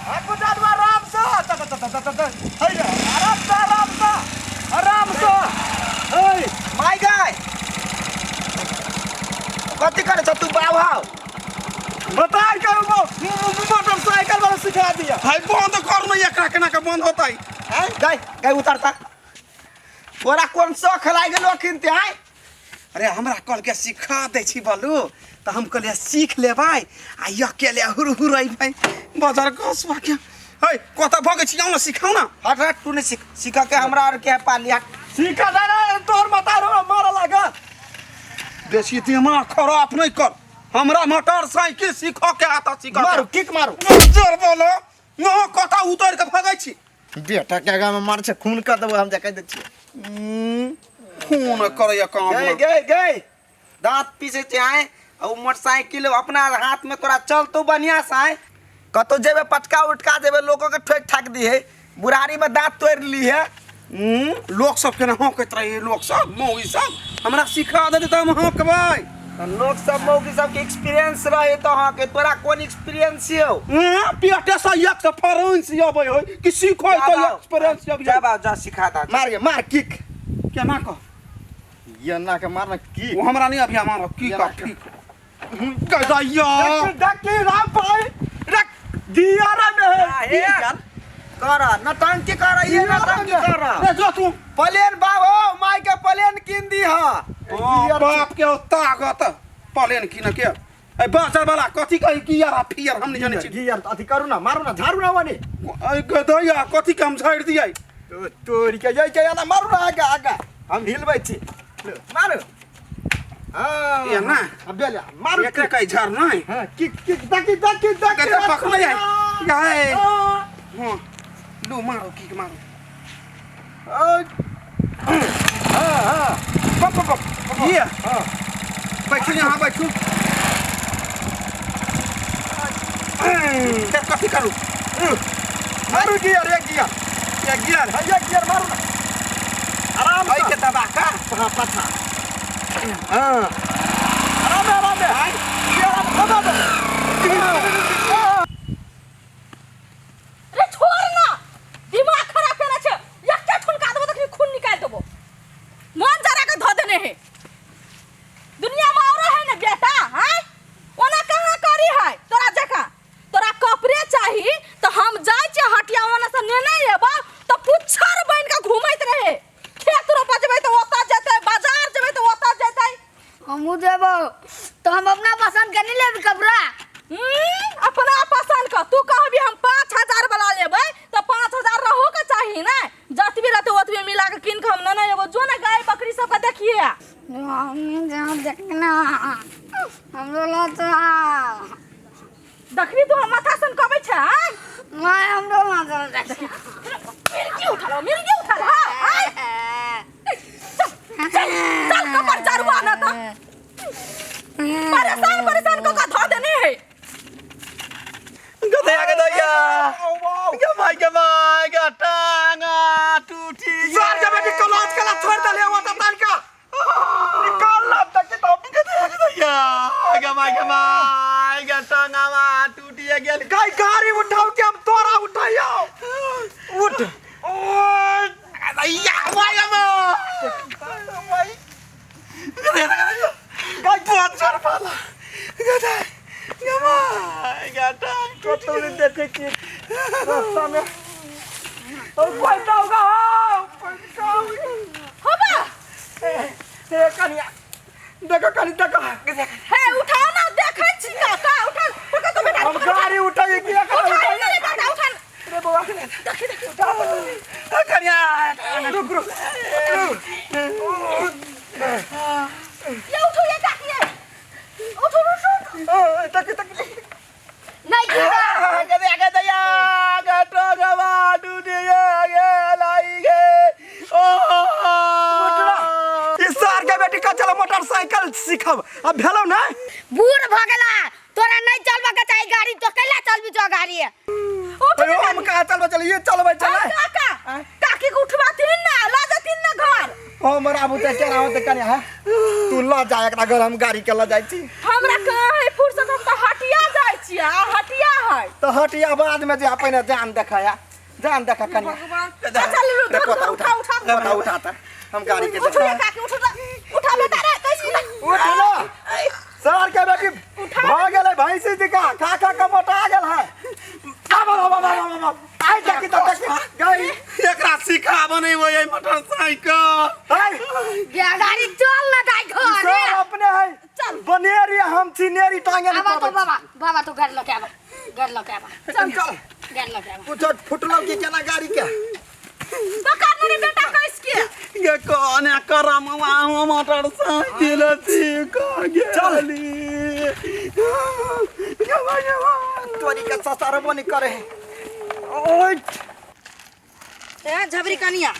हाँ कुछ आदमी आराम से त त त त त है रे आराम से आराम से आराम से है माय गाय कथी करे छ तू बाबू हाउ बता के वो मोटरसाइकिल वाला सिखा दिया। हाय बंद कर न एकरा, केना के बंद होतै? हैं गाय गाय उतरता तोरा कोन शौख लागि गेलो अखन ते आय? अरे हमरा कहलकै सिखा दै छी बलू, तऽ हम कहलियै सीख लेबै आ अकेले हुर हुर अयबै बाजार घसवा के। है कतऽ भगै छी? आउ ने सिखाउ ने। हट हट, तू नहीं सीख, सीख के हमरा और के पाली हट। सीखा दे रे तोर मता रो मारे लागा। बेसी दिमाग खराब नहीं कर, हमरा मोटरसाइकिल सीख के आता सीख। मारू किक मारू। जोर बोलो न, कतऽ उतर के भगै छी? बेटा के आगा में मार छै खून कर देबो हम, जा कहि दै छियै। खून करैया काम। गए गए गए दांत पीसे छै आय, आ उ मोटरसाइकिल अपना हाथ में तोरा चलतो बढ़िया से आय। कतौ जेबे पटका उटका जेबे, लोगों के ठोक ठाक दी है, बुढ़ारी में दांत तोड़ ली है। लोक सब केना हौकैत रही, लोक सब मौगी सब हमरा सिखा देतै तऽ हम हौकबै। तऽ लोक सब मौगी सबके एक्सपीरियंस रहे तऽ अहाँके तोरा कोन एक्सपीरियंस यौ? पेटे से एक से फ्रेंस अबै है कि सीखै तऽ एक्सपीरियंस अबै। जा बाबू जा, सिखा दा। मार गे मार किक। केना कह? ये ना के मारना की वो हमरा नहीं अभी मारो की का ठीक गदैया। देखी देखी राम भाई रख दिया रे में है। कर नौटंकी कर, ये नौटंकी कर। रे जो तू प्लेन बाबू माई के प्लेन किन दी हा। हाँ, बाप के ताकत प्लेन किन के ए बाजार वाला कथी कही की यार फियर हम नहीं जाने छी। गियर अथी करू ना, मारू ना, झाड़ू ना वनी। ए गदैया कथी के हम झाड़ि दियै? तो तोरी के जाय के ना, मारू ना आगा आगा हम हिलबै छी। लो, मारू। हाँ ये ना। अब बेले मारू। एकरा कही झाड़ नहीं। हाँ किक किक दकी दकी दकी। गदा पकड़ जाय गाय। हाँ। हां लो मारो किक मारो। हाँ हाँ पप पप पप ये। हाँ बैठू यहाँ बैठू। ते कथी करू? मारू गियर, एक गियर। एक गियर। हाँ, एक गियर मारू ना आराम ऐ से। के दबा का। हाँ पाछा। हाँ आराम से आराम से। गियर आराम दबा दो। रे छोड़ ना, दिमाग खराब केने छै। एकटा ठुनका देबो तखनी खून निकालि देबो। मन जरा के धऽ देने है। दुनिया में और है ने बेटा हैं, ओना कहाँ करी है तोरा जकाँ? तोरा कपड़े चाही तो हम जाइ छियै हटिया, ओना से नेने एबो तो पुच्छर बनि के घूमैत रहे। खेत रोपऽ जेबै तऽ ओतऽ जेतै, बाजार जेबै तऽ ओतऽ जेतै। हमहूँ जेबो तो हम अपना पसंद के नहीं लेब कपड़ा। अपना पसंद के तू कहबी हम 5000 वाला लेबै तऽ 5000 रहो के चाही ने। जतबी रहतै ओतबी मिला के कीन के हम नेने एबो। जो ने गाय बकरी सबके देखिए। हम देखना हमरो लता। देखबी तू हम माथा सन कबै छै आय? माय हमरो लता देख। मिर्गी उठल हो, मिर्गी उठल हो, आय? चल चल चल कपर चरुआ न त परेशान परेशान क के धऽ देने है। गदैया गदैया गमाई गमाई गटांगा टूटी। सर के बेटी कलाज कला छोड़ दले वो तो तनका निकाल ला तक तो। गदैया गदैया गमाई गमाई गटांगा टूटी गेल। गाय गाड़ी उठाओ के हम तोरा उठाइयो। उठ। गदैया गमाई गमाई गदैया गदैया गाय बहुत जोर पाला गदैया गमाई गटांग टूटी। कतौ नहीं देखे छी रास्ता में। ओ कोई दाऊगा हो कोई दाऊगा। होबा। ए कनिया देखो, कनी देखो। हे उठाओ ना, देखै छी काका उठा पकड़ तो बेटा। हम गाड़ी उठाइए कि उठा उठाइए ने बेटा उठा। रे बौआ देखी देखी। कनिया रुक रुक रुक। ये उठो ये काकी ये उठो उठो। ओ तक तक नहीं गिरा। गदैया गदैया गटांगा टूटी गेल आई गे ओ। इस सार के बेटी का चलो मोटरसाइकिल सीखब अब भेलो ना। बूढ़ भ गेला तोरा नहीं चलबा के चाही गाड़ी, तो कैला चलबी तो गाड़ी? उठ। अयो हम कहाँ चलबे चल, ये चलबे चले। काका काकी के उठवाथिन ना, ला जाथिन ना घर। हमर आबू ते केना होते कनिया है, तू ल जा एकरा घर, हम गाड़ी के ल जाइ छी। हमरा कहाँ है फुर्सत, हम तऽ हटिया जाइ छियै आ हटिया है तो हटिया बाद में जे पहिने जान देखाया जान देखा कनिया भगवान चल रे चल पोता उठा उठा उठा पोता उठा त हम गाड़ी के उठ रे काकी उठ उठा बेटा रे कैसे उठा उठ लो सर के बेटी भ गेलै भैंसी जी का खा खा के मोटा गेल है आब आब आब आब आब आइ देखी त देखी गई एकरा सिखाबऽ नहि होइए मोटरसाइकिल आइ गाड़ी चल ना दाई घर सर अपने है चल। बनेरी हम चिनेरी टांगे आबा तो बाबा बाबा तो घर लके आबा घर लके आबा चल चल घर लके आबा कुछो फुटलो की केना गाड़ी के पकड़ रे बेटा कैस के गे कने करम मोटरसाइकिल सीख गेली गे भगवान तोरी के ससरबो नहीं करे है ओइ ए झबरी कनिया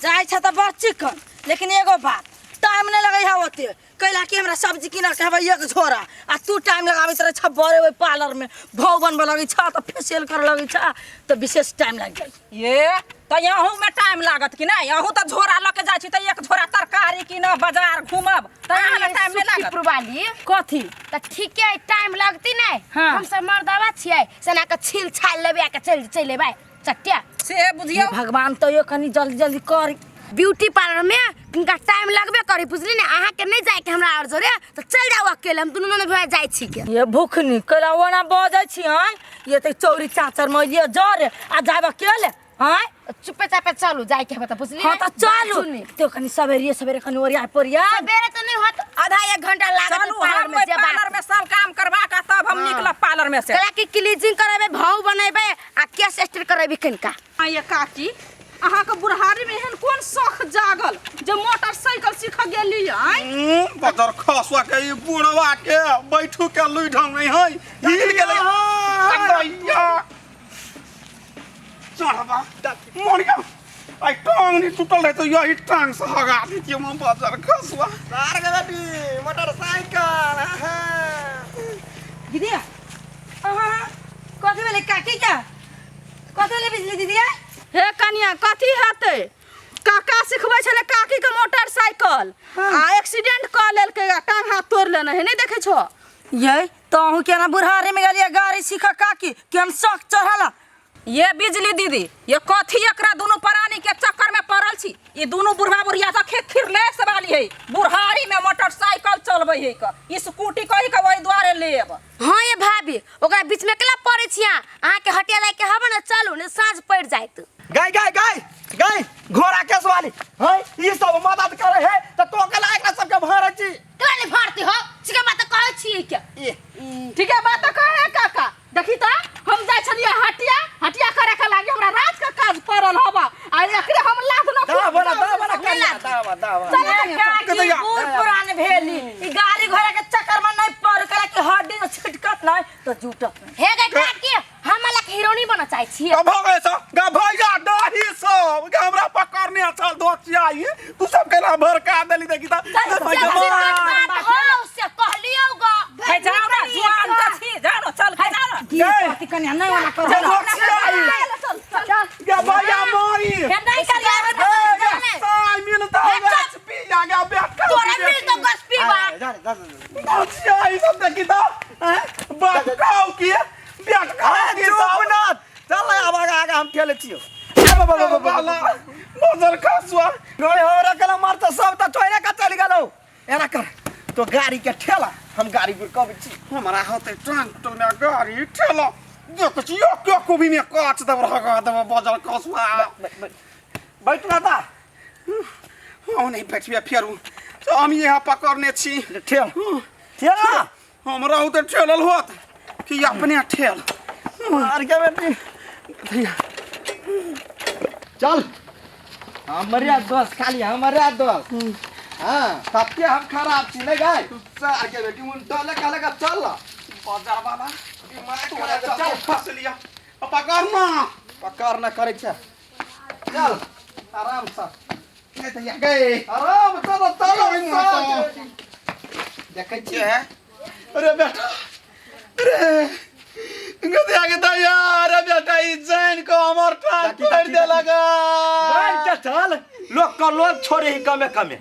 जाइ छ तऽ बड़ चिकन लेकिन एगो बात टाइम नहीं लगे है ओते कैला कि हमरा सब्जी किनऽ के हबै एक झोरा आ तू टाइम लगाबैत रहे छ बड़े ओहि पार्लर में भौ बनबऽ लगै छ तऽ फेसियल करऽ लगै छ तऽ विशेष टाइम लागि जाइ ये तऽ यहूँ में टाइम लागत कि नहीं यहूँ तऽ झोरा लऽ के जाइ छी तऽ एक झोरा तरकारी कीनब बाजार घूमब तऽ अहाँ लग टाइम नहीं लागत वाली कथी तऽ ठीके है टाइम लगती नहीं हाँ। हम सब मर्दवा छियै सेना के छील छाल लेबे आ के चल चल लेबै चटिया से बुझियौ हे भगवान तैयो कनि जल्दी जल्दी कर ब्यूटी पार्लर में किनका टाइम लगबे करी बुझली ने अहाँ के नहीं जाए के हमरा और जोरे तो चल जाओ अकेले हम दुनू ने भाई जाए छी के ये भूखनी कैला ओना बजै छी हँ ये तऽ चौरी चाचर में ये जर आ जाब अकेले हँ चुपे चापे चलू जाए के बता बुझली हाँ तऽ चलू तो कनि सवेरे सवेरे कनि ओरिया पोरिया सवेरे तो नहीं होत आधा एक घंटा लागत चलू पार्लर हम में ओहि जेबा पार्लर में सब काम करवा के तब हम निकलब पार्लर में से कला की क्लीजिंग करेबे भाव बनेबे आ केस स्ट्रेट करेबे किनका हाँ ये काकी अहाँके बुढ़ारी में एहन कोन शौख जागल जे मोटरसाइकिल सीख गेली आँय बदर खसुआ के ई बुढ़वा के बैठू के लुइ ढंग नहीं है हिल गेलै दैया चढ़बा मन के आई टांग नहीं टूटल रहे तो यही टांग से हगा देतियै हम बदर खसुआ सार के बेटी मोटरसाइकिल आहा। दीदी अहाँ कथी भेलै काकी के कथी भेलै बिजली दीदी हे कनिया कथी हेतै काका सिखबै छलै काकी के मोटरसाइकिल आ एक्सीडेंट कऽ लेलकै आ टांग हाथ तोड़ि लेने है नहि देखै छो ये तो अहूँ केना बुढ़ारी में गेलियै गाड़ी सीख काकी कि हम शौक चढ़ल ये बिजली दीदी ये कथी एकरा दुनू प्राणी के चक्कर में पड़ल छी ई दुनू बुढ़वा बुढ़िया तऽ खेत खिरले सवाली है बुढ़ारी में मोटरसाइकिल चलबै है क स्कूटी कहि के ओहि दुआरे लेब हाँ ये भाभी ओकरा बीच में केला पड़े छी अहाँ अहाँके हटिया लायक के हबे ने चलू ने साँझ पड़ि जायत गाय गाय गाय गाय घोड़ा केस वाली है ई सब मदद करे है त तो केला एकरा सबके भरे छी केला नहीं भरती हो छिके बात कहै छियै के ई ठीक है बात कहे काका देखी त हम जाइ छलियै हटिया हटिया करे के लागी हमरा रात के काज पड़ल हबा आ एकरे हम लाद न दावा ना दावा ना करिया दावा दावा चल कनिया, चल। काकी बूढ़ पुरान भेली ई गाड़ी घोड़ा के चक्कर में नहीं पड़ करा कि हड्डी में छिटकत नहीं तो जुटत नहीं हे गे काकी हम लक हीरोनी बनऽ चाहै छियै अब भऽ गेलै सब गा भैया दही सब गा हमरा पकड़ने चल दोचिया ई तू सब केना भड़का देली देखी त बात हो से कहलियौ ग हे जाओ ना जुआन त छी जाओ ना चल के जाओ ना की पति कन्या नहीं वाला कर दोचिया ई चल चल चल गा भैया मारी हे नहीं करिया ए गा साई मिलता गाछ पिया गा बैठ तोरे मिल तो गस पीबा जा जा जा दोचिया ई सब देखी त हैं बाप खाओ की बैठ खाओ की चुप सब ना चल आब आगा आगा हम ठेले छियो आब आब आब आब मजर खसुआ गोय हमरा केला मारता सब त चोइरा का चल गेलौ एना कर तो गाड़ी के ठेला हम गाड़ी गुड़कबै छी हमरा होते टांग टूटल में गाड़ी ठेला देख छियो के कोबी में काट देब रह देब बजर खसुआ बैठ ना ता हम नहीं बैठिए फेरू तो हम यहाँ पकड़ने छी ठेल ठेल ना हमरा होते ठेलल होत कि अपने ठेल मार के बेटी चल हमरे दोस्त खाली हमरे दोस्त हाँ सबके हम खराब छी नहीं गाय सर के बेटी उन डले कहले का चल ना बाजार वाला दिमाग तोरा खराब चल चल फंस लिया पकड़ना पकड़ ना करे छे चल आराम से नहीं तो या गए आराम से तो चल देखै छी अरे बेटा अरे गदिया के दैया अरे बेटा ई जान को हमर टांग दादी, तोड़ दादी, देलक बैठ के चल लोग का लोग छोड़े ही कमे कमे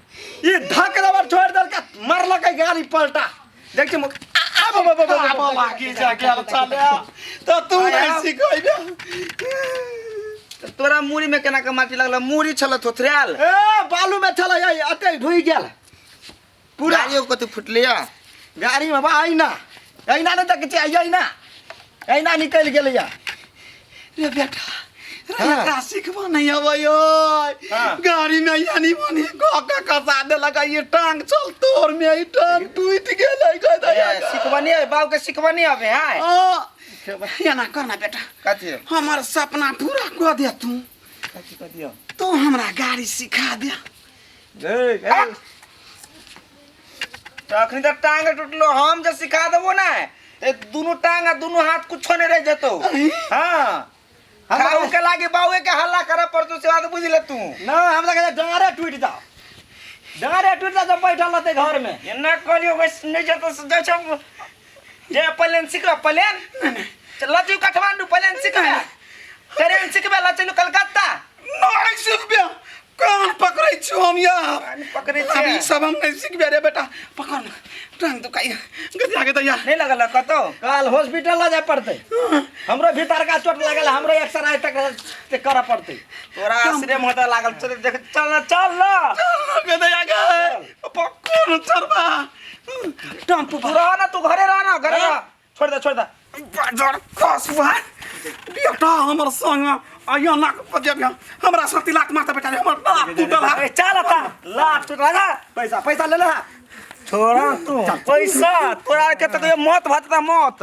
ई धक दबर छोड़ देलका मरलक गाड़ी पलटा देख छी मुख आ बाबा बाबा आब लागी जा गेल छले तऽ तू नहि सिखैबे। तऽ तोरा मूड़ी में केना के माटी लगल? मूड़ी छल थोथरायल। ए बालू में छलै अते ढुइ गेल पूरा। गाड़ियो कथी फुटले या? गाड़ी में बा अइना अइना नहि देखै छियै, अइना अइना निकलि गेलैया। रे बेटा रे, हाँ। एकरा सिखबा नहीं अबै। हाँ। गाड़ी में यानी मनी क के कसा देलक, ये टांग चल तोर में ई टांग टूट गेलै गै दया। सिखबनी है बाबू के, सिखबनी अबे है। एना कर ना बेटा। कथी? हमर सपना पूरा कऽ दे तू। कथी कथी? तू हमरा गाड़ी सिखा दे। तऽ अखनी तऽ टांग टूटलो, हम जे सिखा देबो ना ते दुनू टांग आ दुनू हाथ कुछो नहीं रह जेतो। हाँ, खाऊ के लागी बाबू के हल्ला करे पड़तो, से बात बुझ ले तू। ना हमरा कहै डाँरे टूटि जाओ, डाँरे टूटि जाओ जब बैठल रहतै घर में। एना कहलियो बस नहीं जेतो से जाइ छौ जे प्लेन सिखबे, प्लेन चल चलू काठमांडू, प्लेन सिखबे, ट्रेन सिखबे, ल चलू कलकत्ता। नहीं सिखबे, कान पकड़ै छी हम यार। कान पकड़ै अब छियै? ई सब हम नहीं सिखबे रे बेटा, पकड़ ना, टांग दुखाइ गदिया के दैया। नहीं लगल कतौ? काल हॉस्पिटल लऽ जाय पड़तै, हमरो भीतरका चोट लागल, हमरो एक्सरे तक से करऽ पड़तै। तोरा आश्रय में लागल, चल देख, चल ना, चल ना। गदिया के पकड़ चरबा टम्पू। तू रह ना, तू घरे रह ना, घरे रह, छोड़ दे, छोड़ दे। बाजार कसुआ बेटा हमर संग आइयो नाक बजेबियो, हमरा साथी लात मारता बेटा रे, हमर लात टूटल है। ए, चल आता लात टूटल है। पैसा पैसा ले ले। छोड़ा तू पैसा, तोरा के तो कहियो मौत भतता मौत।